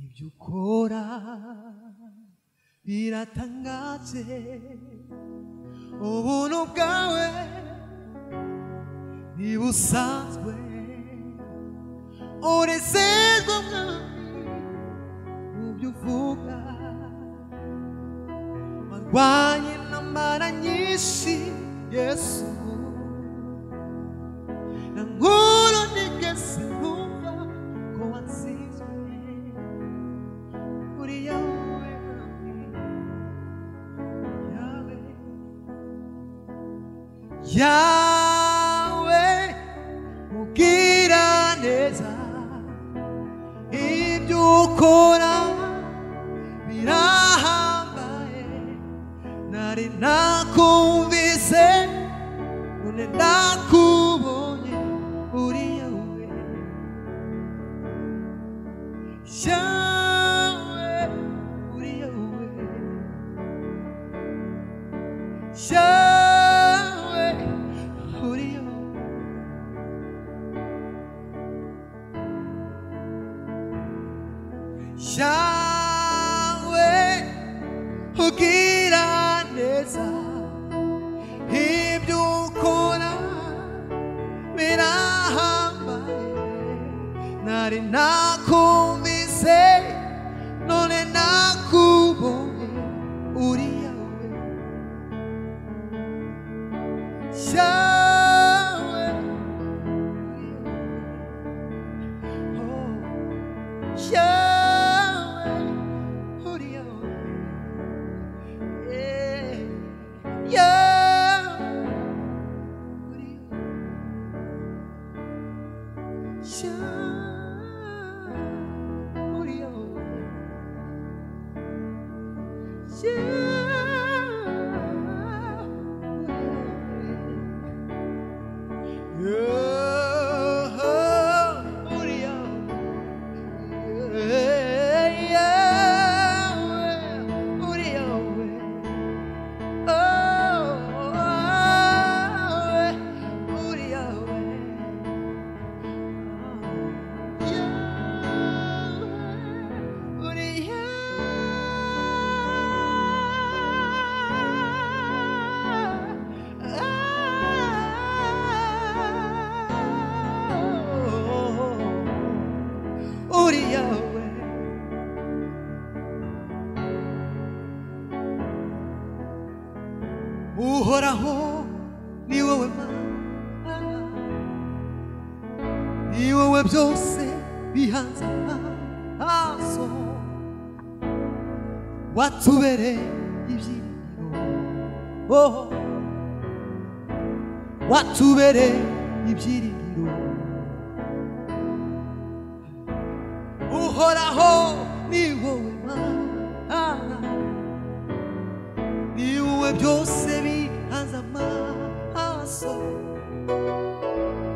Ibyo ukora biratangaje, ubuntu bwawe ntibusanzwe, urizerwa Mwami mu byo uvuga. Warwanye intambara nyinshi Yesu, na nkuru nigeze numva ko watsinzwe. Uri Yawe Mwami, Yawe, Yawe ugira neza, ibyo ukora birahambaye. Nari nakumvise none ndakubonye, uri Yawe, Yawe, uri Yawe, Yawe, uri Yawe. Yawe ugira neza, ibyo ukora birahambaye. Nari nakumvise none nakubonye, uri Yawe, Yawe, oh, Yawe, uri Yawe, yeah, Yawe, uri Yawe, Yawe, uri Yawe, Yawe, uri Yawe, Yawe, uri Yawe, oh, uri Yawe. Uri Yawe. Uhoraho ni wowe Mana, ni wowe byose bihanze amaso, watubereye ibyiringiro, oh, watubereye ibyiringiro. Uhoraho ni wowe Mana, ni wowe byose bihanze amaso,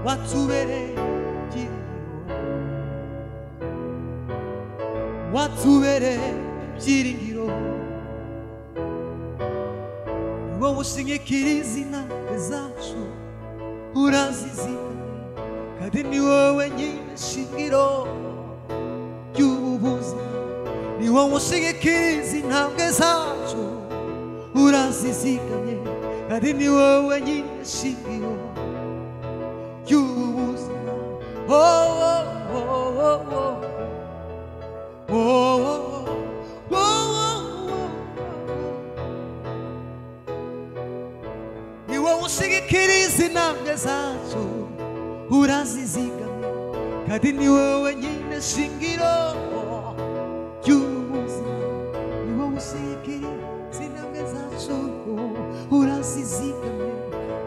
watubereye ibyiringiro, watubereye ibyiringiro. Ni wowe ushigikira izina zacu, urazizigama, kandi ni wowe nyine shingiro ry'ubu buzima. Ni wowe ushigikira intambwe zacu, urazizigamye, kandi ni wowe nyine shingiro ry'ubu buzima. Oh, oh, oh, oh, oh. Oh, oh, oh, oh, oh. Ni wowe ushigikira intambwe zacu, urazizigamye, kandi ni wowe nyine shingiro ry'ubuzima. Ni wowe ushigikira intambwe zacu, urazizigamye,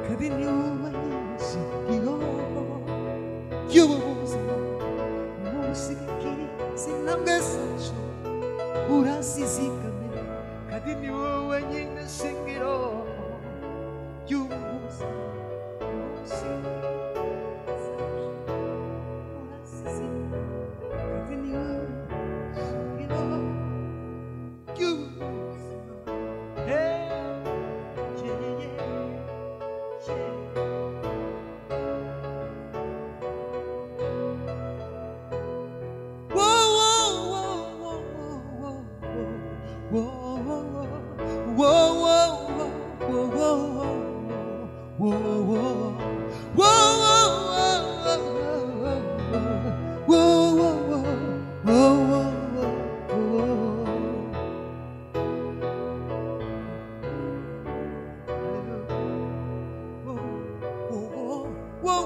kandi ni wowe nyine shingiro ry'ubuzima. Ni wowe ushigikira intambwe zacu, urazizigamye, kandi ni wowe nyine shingiro ry'ubuzima. Urazizigamye, kandi ni wowe shingiro ry'ubuzima.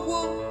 wo.